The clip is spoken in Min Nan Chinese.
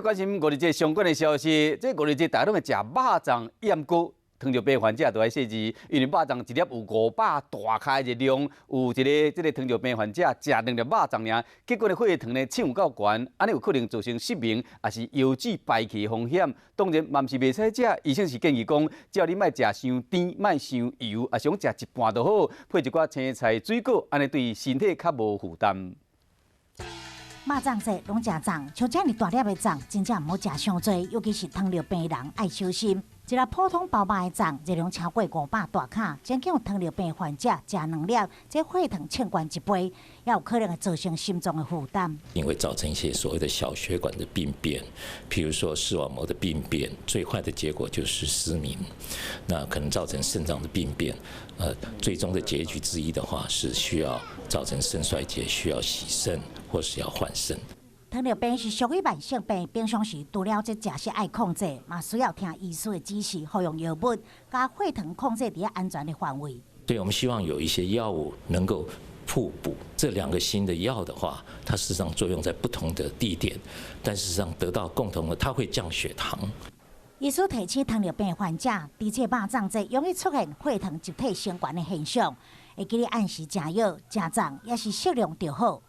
關心五日節相關的消息，這五日節大家攏會食肉粽醃糕，糖尿病患者都愛細緻，因為肉粽一粒有500大卡的熱量，有一个這个糖尿病患者食兩粒肉粽爾，結果呢血糖呢升有夠懸，按呢有可能造成失明，抑是腰子敗去的風險。當然嘛毋是袂使食，醫生是建議講，只要你莫食傷甜，莫傷油，抑是講食一半就好，配一寡青菜水果，按呢對身體較無負擔。肉粽節攏食粽，像遮爾大粒的粽，真正毋好食傷濟，尤其是糖尿病的人愛小心。一粒普通包肉的粽，熱量超過500大卡，真叫糖尿病患者食兩粒，這血糖衝懸一倍，也有可能會造成心臟的負擔。因為造成一些所謂的小血管的病變，譬如說視網膜的病變，最壞的結果就是失明，那可能造成腎臟的病變，最終的結局之一的話是需要造成腎衰竭，需要洗腎或是要換腎。糖尿病是屬於慢性病，平常時除了這食食愛控制，嘛需要聽醫師的指示，服用藥物，共血糖控制佇安全的範圍。對，我們希望有一些藥物能夠互補。這兩個新的藥的話，它事實上作用在不同的地點，但事實上得到共同的，它會降血糖。醫師提醒糖尿病患者，佇這肉粽節容易出現血糖集體升懸的現象，會記得按時食藥、食粽，抑是適量就好。